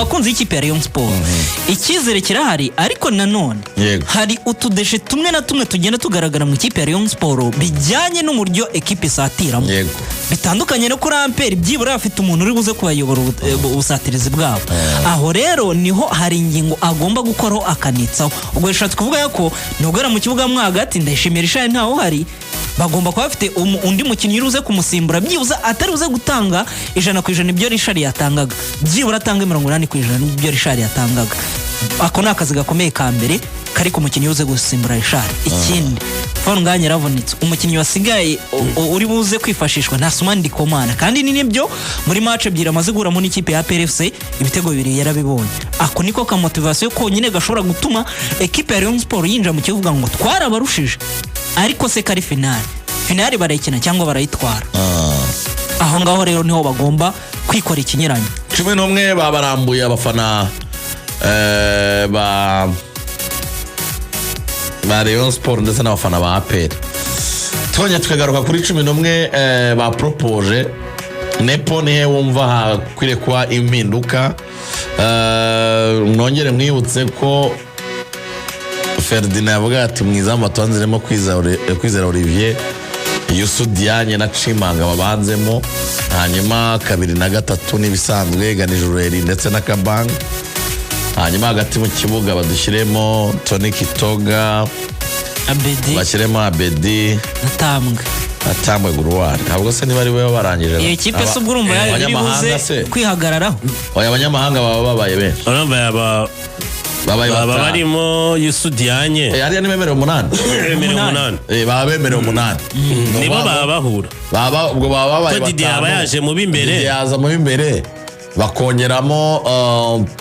Bakunzi b'ikipe ya Rayon Sport, icyizere kirahari, ariko nanone hari utudéchets tumwe na tumwe tugenda tugaragara mu ikipe ya Rayon Sport bijyanye n'uburyo ekipe isatiramo, bitandukanye no kuri APR. Byibura bafite umuntu uri buze kubayobora ubusatirizi bwabo. Aho rero niho hari ingingo agomba gukoraho akanitsaho. Ubwo bishatse kuvuga ko nugera mu kibuga mo hagati, Ndayishimiye Richard ntawe uhari, bagomba kuba bafite undi mukinnyi uri buze kumusimbura, byibuze atari buze gutanga 100% ibyo Richard yatangaga, byibura atange 80% ibyo Richard yatangaga. Ako ni akazi gakomeye ka mbere kari ku mukinnyi uze gusimbura Richard. Ikindi, Fall Ngagne yaravunitse. Umukinnyi wasigaye uri buze kwifashishwa nta Sumani Ndikumana, kandi ni nibyo, muri match ebyiri amaze guhuramo n'ikipe ya APR FC, ibitego bibiri yarabibonye. Ako niko ka motivation konyine gashobora gutuma ekipe ya Rayon Sport yinjira mu kibuga ngo twarabarushije, ariko se kari finale, finale barayikina cyangwa barayitwara? Aho ngaho rero niho bagomba kwikora ikinyuranyo. 11 babarambuye abafana ba Rayon Sport ndetse n'abafana ba APR. Twongera tukagaruka kuri 11 baporopoje. Nepo, nihe wumva hakwiriye kuba impinduka? Nongere mwibutse ko Ferdinand yavuga ati mu izamu batubanziremo Kwizera Olivier, Youssou Diagne na Chimanga babanzemo, hanyuma kabiri na gatatu n'ibisanzwe, Ganijuru ndetse na Kabanga. Hanyuma hagati mu kibuga badushyiremo Tony Kitoga, Abedi, bashyiremo Abedi Natambwe. Atambwe Guruwari. Ntabwo se niba ari we barangije? Iyo kipe se ubwo urumva yari iri Abanyamahanga buze se? kwihagararaho? Oya, abanyamahanga baba babaye benshi. Urumva yaba Babaye baba batanu. barimo Youssou Diagne. Hariya ntibemerewe umunani? Bemerewe Umunani. umunani. Baba bemerewe umunani. Nibo baba bahura. Baba ubwo baba babaye Ko Didier batanu. yaba yaje mu b'imbere. Didier yaza mu b'imbere, bakongeramo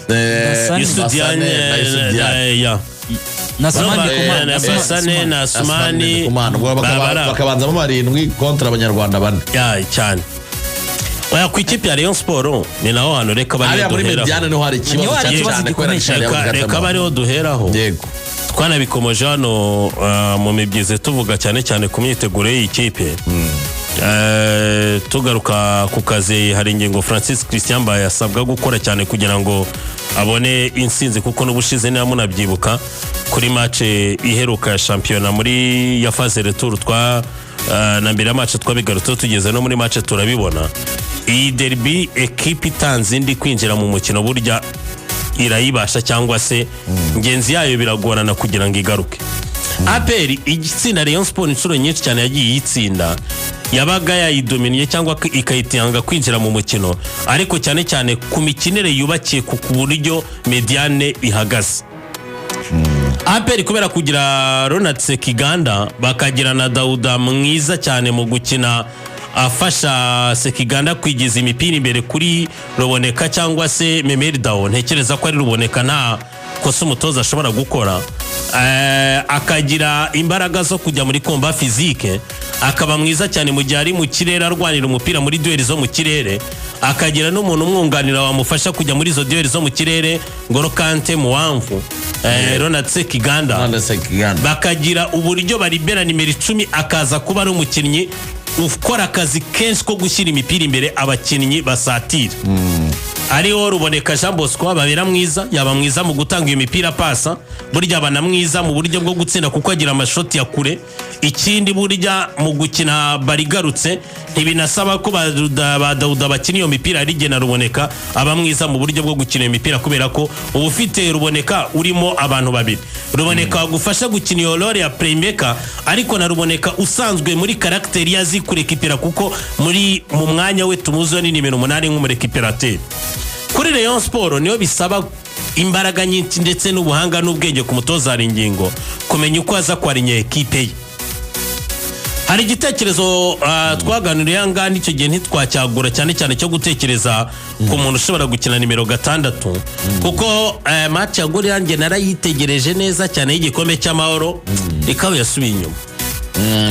Basane. Youssou Basane Diagne na Youssou Diagne. Ya. Na Sumani Urumva, Ndikumana. na Basane na Sumani. Ndikumana. Ubwo baba ari abo. bakabanzamo barindwi kontra abanyarwanda bane. Ya, cyane. Oya, ku ikipe ya Rayon Sport ni naho hantu reka bariho Hariya muri duheraho. médiane niho hari ikibazo Niho hari cyane ikibazo cyane kubera gikomeye. Richard Reka yabuze reka gatamo. bariho duheraho. Twanabikomoje hano mu mibyizi, tuvuga cyane cyane ku myiteguro y'iyi kipe. Tugaruka ku kazi, hari ingingo Francis Christian Mbaye yasabwa gukora cyane kugira ngo abone intsinzi, kuko n'ubushize, niba munabyibuka, kuri match iheruka ya shampiyona muri ya phase retour twa na mbere ya match twabigarutseho, tugeze no muri match turabibona. Iyi derby, ekipe itanze indi kwinjira mu mukino burya irayibasha, cyangwa se ngenzi yayo biragorana kugira ngo igaruke. APR igitsinda Rayon Sport inshuro nyinshi cyane yagiye iyitsinda, yabaga yayidominiye cyangwa ikayitanga kwinjira mu mukino, ariko cyane cyane ku mikinire yubakiye ku buryo médiane ihagaze. APR kubera kugira Ronald Sekiganda, bakagira na Dauda mwiza cyane mu gukina afasha Sekiganda kwigiza imipira imbere kuri Ruboneka cyangwa se Memel Dao, ntekereza ko ari Ruboneka, nta kosa umutoza ashobora gukora. Akagira imbaraga zo kujya muri combat physique, akaba mwiza cyane mu gihe ari mu kirere arwanira umupira muri duel zo mu kirere, akagira n'umuntu umwunganira wamufasha kujya muri izo duel zo mu kirere, Ngolo Kante Muwamvu, Ronald Sekiganda. Ronald Sekiganda. Bakagira uburyo baribera nimero 10, akaza kuba ari umukinnyi ukora akazi kenshi ko gushyira imipira imbere abakinnyi basatira, ariho Ruboneka Jean Bosco babera mwiza. Yaba mwiza mu gutanga iyo mipira pasa, burya aba na mwiza mu buryo bwo gutsinda kuko agira amashoti ya kure. Ikindi, burya mu gukina barigarutse ntibinasaba ko ba Dawuda bakina iyo mipira, rigena Ruboneka aba mwiza mu buryo bwo gukina iyo mipira, kubera ko uba ufite Ruboneka urimo abantu babiri: Ruboneka wagufasha gukina iyo role ya playmaker, ariko na Ruboneka usanzwe muri caractère ye azi kurekipera, kuko muri mu mwanya we tumuziho ni nimero 8 nk'umurécupérateur. Kuri Rayon Sport niyo bisaba imbaraga nyinshi ndetse n'ubuhanga n'ubwenge ku mutoza hari ingingo kumenya uko aza kwarinya ekipe ye. Hari igitekerezo twaganiriye aha ngaha n'icyo gihe ntitwacyagura cyane cyane, cyo gutekereza ku muntu ushobora gukina nimero 6, kuko match ya Gorilla njye narayitegereje neza cyane y'igikombe cy'amahoro, Rikawe yasubiye inyuma.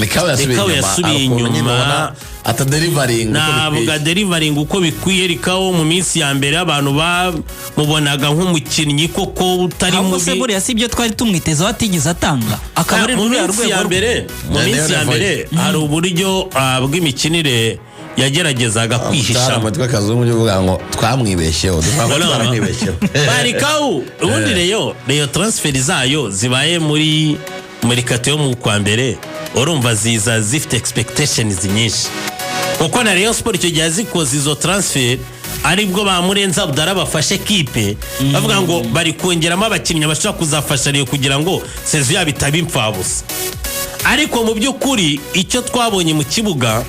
Rikawe yasubiye Rikawe inyuma. yasubiye Hari ukuntu nyine inyuma. ubona atadeliveringa uko Ntabwo bikwiye. adeliveringa uko bikwiye. Rikawo mu minsi ya mbere abantu bamubonaga nk'umukinnyi koko utari Ahubwo se mubi. buriya si ibyo twari tumwitezeho atigeze atanga, akaba ari Mu ruriya minsi rwego ya rwe. mbere, mu Yeah, minsi ya niyo mbere hari uburyo bw'imikinire. Yageragezaga kwihishamo. Amatwi akazungu ujya uvuga ngo twamwibeshyeho, dushobora kuba twaramwibeshyeho. Barikawu ubundi Rayon transfer zayo zibaye muri mercato yo mu kwa mbere, urumva ziza zifite expectations nyinshi, kuko na Rayon Sport icyo gihe zikoze izo transfer aribwo ba Murenzi Abdallah bafashe kipe, bavuga ngo bari kongeramo abakinnyi bashobora kuzafasha Rayon kugira ngo saison yabo itaba impfabusa. Ariko mu by'ukuri icyo twabonye mu kibuga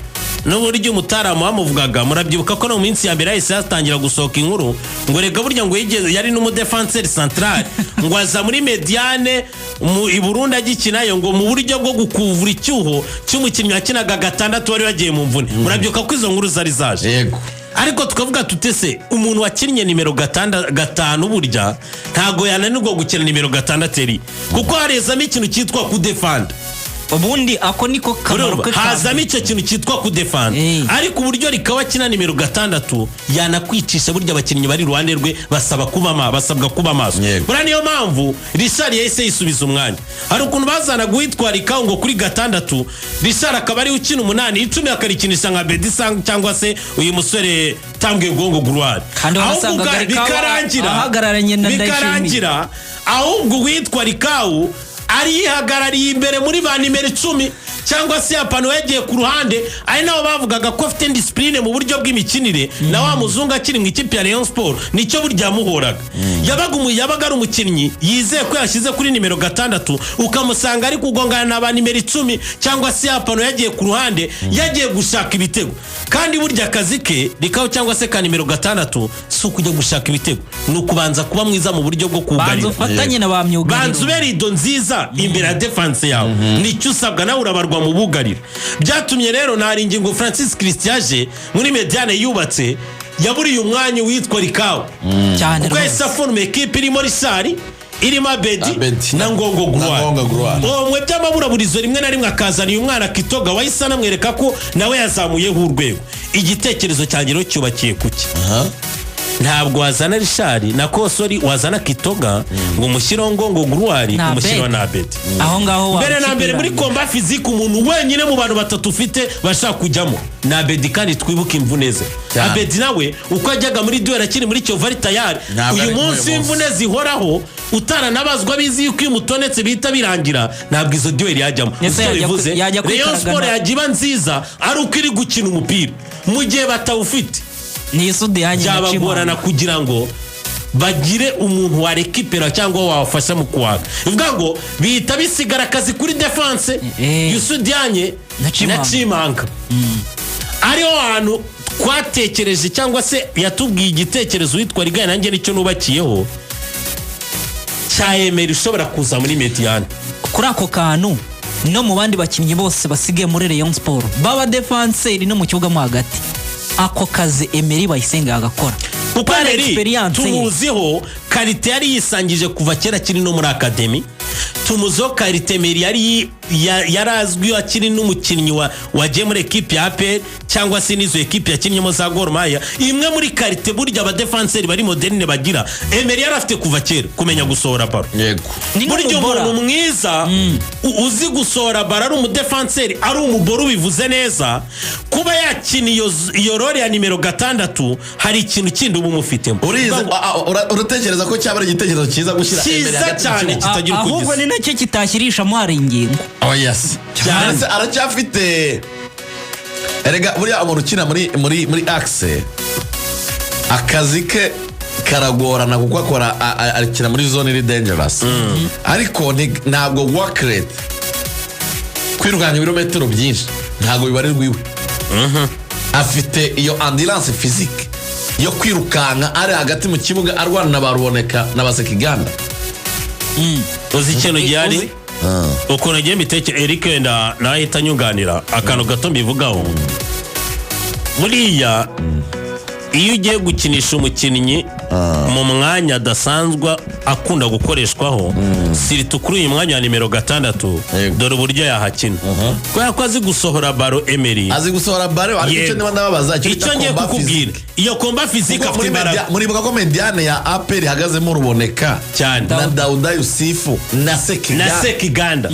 n'uburyo umutaramu bamuvugaga, murabyibuka ko no mu minsi ya mbere yahise hatangira gusohoka inkuru ngo rega burya ngo yigeze yari n'umudefanseri central, ngo aza muri médiane mu i Burundi agikinayo, ngo mu buryo bwo gukuvura icyuho cy'umukinnyi wakinaga gatandatu wari wagiye mu mvune. Murabyibuka ko izo nkuru zari zaje. Yego. Ariko tukavuga tutese umuntu wakinnye nimero 5 burya ntago yananirwa gukina nimero 6 eri, kuko harezamo ikintu cyitwa kudefanda. Ubundi ako niko kamaro Urumva, ke ka hazamo mbere. icyo kintu cyitwa kudefanda. Ariko uburyo rikaba akina nimero 6 yanakwicisha, burya abakinnyi bari iruhande rwe basaba kuba basabwa kuba maso. Buriya niyo mpamvu Richard yahise yisubiza umwanya. Hari ukuntu bazanaga uwitwa Rikawu ngo kuri 6, Richard akaba ariwe ukina 8, 10 akarikinisha nka Bedisa cyangwa se uyu musore Tambwe Gongo Guruwari. Kandi wasangaga Rikawu bikarangira ahagararanye na Ndayishimiye. Bikarangira ahubwo uwitwa Rikawu ariyihagarariye imbere muri ba nimero 10, cyangwa se yapano yagiye ku ruhande, ari nabo bavugaga ko afite discipline mu buryo bw'imikinire. Na wa muzungu akiri mu ikipe ya Rayon Sport nicyo burya yamuhoraga. Yabaga ari umukinnyi yizeye ko yashyize kuri nimero 6, ukamusanga ari kugongana na ba nimero 10, cyangwa se yapano yagiye ku ruhande yagiye gushaka ibitego. Kandi burya akazi ke Rikaho cyangwa se ka nimero 6 si ukujya gushaka ibitego, ni ukubanza kuba mwiza mu buryo bwo Banza kugarira. ufatanye na ba myugariro. Banza ube rido nziza imbere ya défense yawe, nicyo usabwa, nawe urabarwa mu bugarira. Byatumye rero Ntaringingo Francis Christian aje muri médiane yubatse, yaburiye umwanya witwa Rikawu, Cyane kuko yahise rwose. aforoma ekipe irimo Richard, irimo Abedi Abedi. na Ngongo Na Ngongo Guruwari. Guruwari. Uwo by'amaburaburizo rimwe na rimwe akazana uyu mwana Kitoga, wahise anamwereka ko nawe yazamuyeho urwego. Igitekerezo cyanjye rero cyubakiye kuki? Ntabwo wazana Richard na kosori, wazana Kitoga ngo umushyireho Ngongo Guruwari, Na umushyiraho Abedi. na Abedi. Aho ngaho Mbere na mbere muri combat physique, umuntu wenyine mu bantu batatu ufite bashaka kujyamo ni Abedi, kandi twibuke imvune ze. Cyane. Abedi nawe uko ajyaga muri duel akiri muri Kiyovu ari tayari. Ntabwo Uyu ari nk'uyu munsi munsi. imvune zihoraho, utaranabazwa abizi yuko iyo umutonetse bihita birangira, ntabwo izo duel yajyamo. Ese Icyo bivuze, yajya Rayon kwikaragana- Sport yajya iba nziza ari uko iri gukina umupira. Mu gihe batawufite, Ni Isudi yanjye na byabagorana Chimanga. kugira ngo bagire umuntu warekipera cyangwa wabafasha mu kuwaka. Bivuga ngo bihita bisigara akazi kuri défense, Youssou Diagne Na Chimanga. na Chimanga. Ariho hantu twatekereje cyangwa se yatubwiye igitekerezo witwa Rigana, nanjye nicyo nubakiyeho cya Emery ushobora kuza muri médiane. Kuri ako kantu, no mu bandi bakinnyi bose basigaye muri Rayon Sport baba defanseri no mu kibuga mo hagati, ako kazi Emery Bayisenge yagakora. Kuko Par Emery experience ye. tumuziho qualité yari yisangije kuva kera akiri no muri academy. Tumuziho qualité Emery yari yarazwiho akiri n'umukinnyi wagiye muri ekipi ya APR cyangwa se n'izo ekipi yakinnyemo za Gor Mahia. Imwe muri qualité burya abadefanseri bari moderne bagira, Emery yari afite kuva kera kumenya gusohora ballon. Ni Burya n'umubora. umuntu mwiza uzi gusohora ballon, ari umudefanseri, ari umubora, ubivuze neza, kuba yakina iyo role ya nimero 6, hari ikintu kindi uba umufitemo. Urize uratekereza ko cyaba ari igitekerezo cyiza gushyira Cyiza Emery hagati mu cyane. kibuga? Kitagira uko Ahubwo gisa. ni nacyo kitashyirishamo hari ingingo. Oh yes. Cyane. Ndetse aracyafite, erega buriya umuntu ukina muri axe akazi ke karagorana, kuko akora akina muri zone iri dangerous, ariko ntabwo work rate, kwirukanka ibirometero byinshi, ntabwo bibarirwa iwe. Afite iyo endurance physique yo kwirukanka ari hagati mu kibuga arwana na ba Ruboneka na ba Sekiganda. Uzi ikintu gihari? Uzi? Ukuntu ngiye mbiteke, Eric wenda nahita anyunganira akantu gato mbivugaho. Buriya iyo ugiye gukinisha umukinnyi mu mwanya adasanzwe akunda gukoreshwaho, surtout kuri uyu mwanya wa nimero 6, dore uburyo yahakina, kubera ko azi gusohora ballon Emery. Azi gusohora ballon, ariko icyo Yego. niba ndababaza icyo bita Icyo ngiye combat kukubwira, physique. iyo combat physique Kuko afite muri imbaraga. Muribuka ko médiane ya APR ihagazemo Ruboneka Cyane. na Dauda Yusifu na Na Sekiganda. Sekiganda.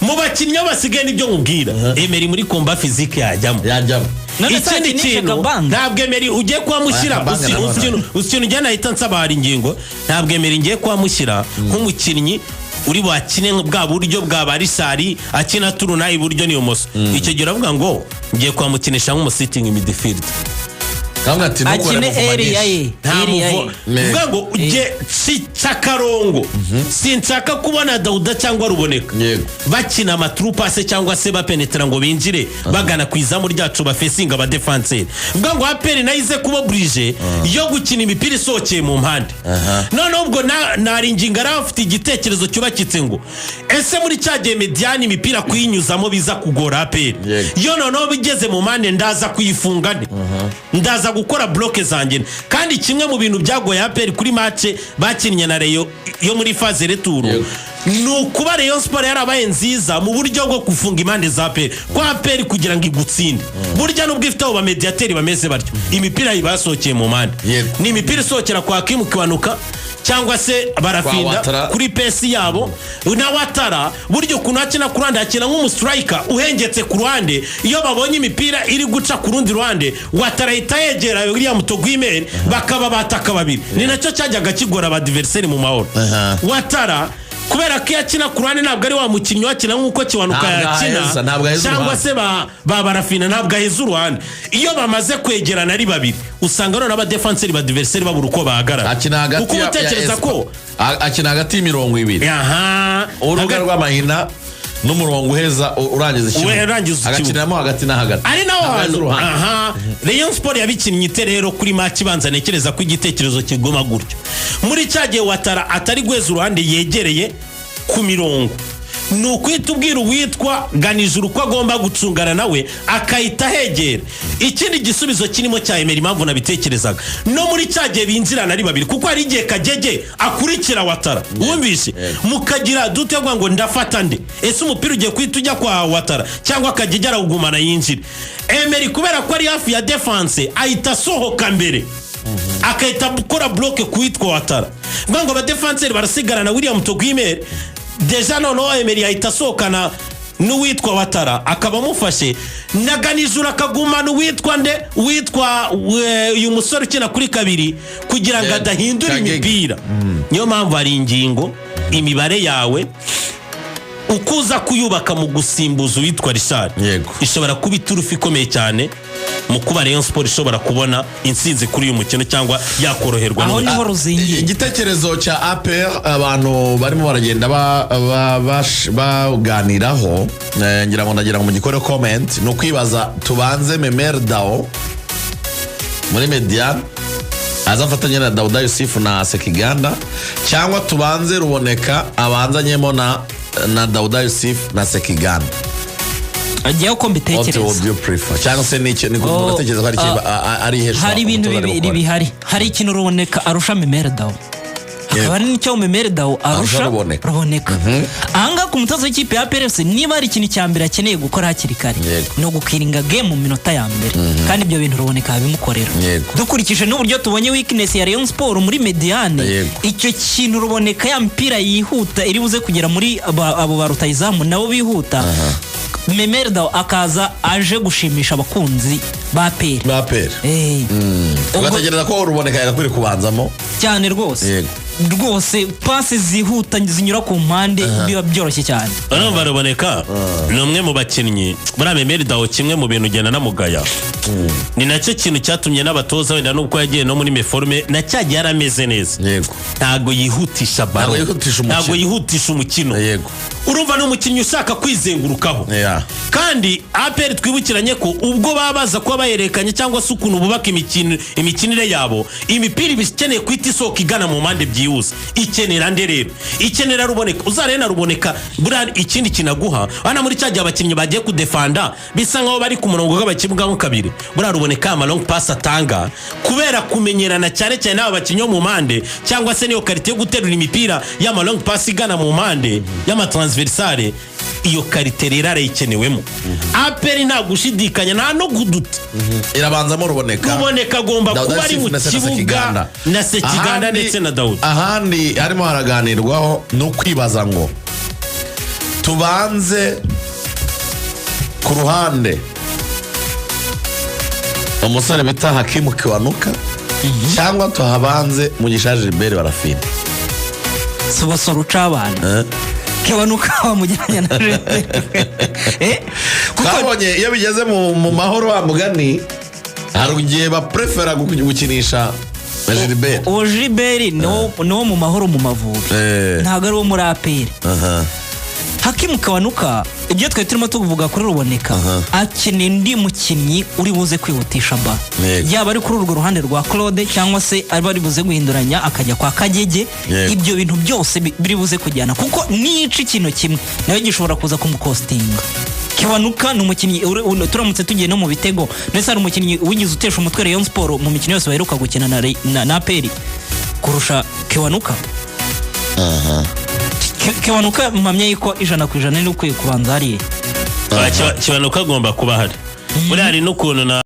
Mu bakinnyi aho basigaye, nibyo nkubwira, Emery muri combat physique yajyamo. Yajyamo. None se Ikindi akinisha kintu, Kabanga? ntabwo Emery ugiye kuhamushyira. Kabanga nanone. Uzi ikintu njye nahita nsaba ingingo? Ntabwo Emery ngiye kuhamushyira nk'umukinnyi uri bwakine bwa buryo bwa ba Richard, akina turuna iburyo n'ibumoso. Icyo gihe uravuga ngo ngiye kuhamukinisha nk'umu sitting midfield. Kavuga ati ntukore Akine mouvement area nyinshi. ye. Nta Area muvo ye. Uvuga ngo ujye cakarongo, sinshaka kubona Dawuda cyangwa Ruboneka bakina ama through pass cyangwa se bapenetera ngo binjire bagana ku izamu ryacu, bafesinga abadefanseri. Uvuga ngo APR nayo ize kuba obligé yo gukina imipira isohokeye mu mpande. Noneho ubwo nari ingingo, yari afite igitekerezo cyubakitse ngo ese muri cya gihe médiane imipira kuyinyuzamo biza kugora APR, yo noneho bigeze mu mpande ndaza kuyifunga nte? Ndaza gukora bloc zanjye? Kandi kimwe mu bintu byagoye APR kuri match bakinnye na Rayon yo muri phase retour ni ukuba Rayon Sport yarabaye nziza mu buryo bwo gufunga impande za APR, ko APR kugira ngo igutsinde, burya nubwo ifite abo bamediyateri bameze batyo, imipira iba yasohokeye mu mpande. Ni imipira isohokera kwa Kimu Kiwanuka cyangwa se Kwa barafinda Watara. kuri pace yabo na Watara. Burya ukuntu akina ku ruhande, akina nk'umu striker uhengetse ku ruhande. Iyo babonye imipira iri guca ku rundi ruhande, Watara ahita yegera William Togwimeri, bakaba bataka babiri. Ni nacyo cyajyaga kigora aba adversaire mu mahoro. Watara, kubera ko iyo akina ku ruhande, ntabwo ari wa mukinnyi wakina nk'uko Kiwanuka Ntabwo yakina ntabwo aheza cyangwa uruhande. se ba barafina, ntabwo aheza uruhande. Iyo bamaze kwegerana ari babiri, usanga none abadefanseri ba adversaire babura uko bahagarara, Akina hagati kuko uba utekereza ko akina hagati y'imirongo ibiri, urubuga rw'amahina n'umurongo uheza urangiza ikibuga. We urangiza ikibuga. Agakiniramo hagati na hagati. Ari naho Ntabwo aheza hantu uruhande. Rayon Sport yabikinnye ite rero kuri match ibanza? Ntekereza ko igitekerezo kiguma gutyo. Muri cya gihe Watara atari guheza uruhande, yegereye ku mirongo, ni ukwita ubwira uwitwa Ganijuru ko agomba gucungana nawe, akahita ahegera. Ikindi gisubizo kirimo cya Emery, impamvu nabitekerezaga, no muri cya gihe binjirana ari babiri, kuko hari igihe Kagege akurikira Watara, wumvise mukagira dutegwa ngo ndafata nde? Ese umupira ugiye guhita ujya kwa Watara cyangwa Kagege arawugumana yinjire? Emery, kubera ko ari hafi ya défense, ahita asohoka mbere, akahita akora bloc ku witwa Watara. Vuga ngo abadefanseri barasigarana William Togwimere déjà. Noneho Emery yahita asohokana n'uwitwa Watara, akaba amufashe, na Ganijuru akagumana uwitwa nde, uwitwa uyu musore ukina kuri kabiri, kugira ngo adahindura Kagege. imipira. Niyo mpamvu hari ingingo, imibare yawe uko uza kuyubaka mu gusimbuza uwitwa Richard ishobora kuba iturufu ikomeye cyane mu kuba Rayon Sport ishobora kubona intsinzi kuri uyu mukino cyangwa yakoroherwa Aho n'umukino. niho ruzingiye. Igitekerezo cya APR abantu barimo baragenda baganiraho, ngira ngo ndagira ngo mugikore comment, ni ukwibaza: tubanze Memel Dao muri médiane aza afatanye na Dawuda Yusufu na Sekiganda, cyangwa tubanze Ruboneka abanzanyemo na Dawuda Yusufu na Sekiganda? Agiye uko What mbitekereza. would you prefer? Cyangwa se ni Oh, uratekereza ko ari ari ihe hari ibintu umutoza ari bibiri gukora? bihari. Hari ikintu Ruboneka arusha Memel Dao, hakaba hari n'icyo Memel Dao arusha Ruboneka. Ruboneka. Ahangaha ku mutoza w'ikipe ya APR FC, niba hari ikintu cya mbere akeneye gukora hakiri kare, ni ugukiringa game mu minota ya mbere, kandi ibyo bintu Ruboneka yabimukorera. Dukurikije n'uburyo tubonye weakness ya Rayon Sport muri médiane, icyo kintu Ruboneka, ya mipira yihuta iri buze kugera muri abo ba rutayizamu nabo bihuta, Memel Dao akaza aje gushimisha abakunzi ba APR. Ba APR. Ugategereza ko Ruboneka yagakwiriye kubanzamo. Cyane rwose. Rwose passe zihuta zinyura ku mpande biba byoroshye cyane. Urumva Ruboneka ni umwe mu bakinnyi buriya Memel Dao, kimwe mu bintu ugenda namugaya, ni nacyo kintu cyatumye n'abatoza wenda, nubwo yagiye no muri méforme na cya gihe yarameze neza, ntabwo yihutisha ballon. Ntabwo yihutisha umukino. Ntabwo yihutisha umukino. Urumva ni umukinnyi ushaka kwizengurukaho. Kandi APR, twibukiranye ko ubwo baba baza kuba bayerekanye cyangwa se ukuntu bubaka imikino, imikinire yabo, imipira iba ikeneye guhita isohoka igana mu mpande byihuse. Ikenera nde rero? Ikenera Ruboneka. Uzarebe na Ruboneka buriya ikindi kinaguha hano, muri cya gihe abakinnyi bagiye kudefanda bisa nkaho bari ku murongo w'abakibwamo kabiri, buriya Ruboneka ama long pass atanga, kubera kumenyerana cyane cyane n'aba bakinnyi bo mu mpande, cyangwa se niyo qualité yo guterura imipira y'ama long pass igana mu mpande, y'ama transversale, iyo qualité rero arayikenewemo. APR nta gushidikanya, nta no kuduta. Irabanzamo Ruboneka. Ruboneka agomba Dawuda kuba ari Yusufu mu ndetse na kibuga Sekiganda. na Sekiganda ndetse na Dawuda. Ahandi harimo haraganirwaho ni ukwibaza ngo Tubanze ku ruhande umusore bita Hakimu Kiwanuka, cyangwa tuhabanze Mugisha Gilbert Barafinda? Subasora uca abana. Kiwanuka wamujyanye na Gilbert? Kuko Twabonye iyo bigeze mu mahoro, wa mugani, hari igihe baprefera gukinisha na Gilbert. Uwo Gilbert ni uwo mu mahoro mu Mavubi, ntabwo ari uwo muri APR. Hakimu Kiwanuka, ibyo twari turimo tuvuga kuri Ruboneka, akeneye undi mukinnyi uri buze kwihutisha ballon, yaba ari kuri urwo ruhande rwa Claude cyangwa se ari ari buze guhinduranya akajya kwa Kagege. Ibyo bintu byose biri buze kujyana, kuko niyica ikintu kimwe nawe gishobora kuza kumukositinga. Kiwanuka ni umukinnyi turamutse tugiye no mu bitego, ndetse hari umukinnyi wigeze utesha umutwe Rayon Sport mu mikino yose baheruka gukina na APR kurusha Kiwanuka? Kiwanuka mpamya yuko 100% ni ukwiye kubanza hariya. Kiwanuka agomba kuba ahari. Buriya hari n'ukuntu na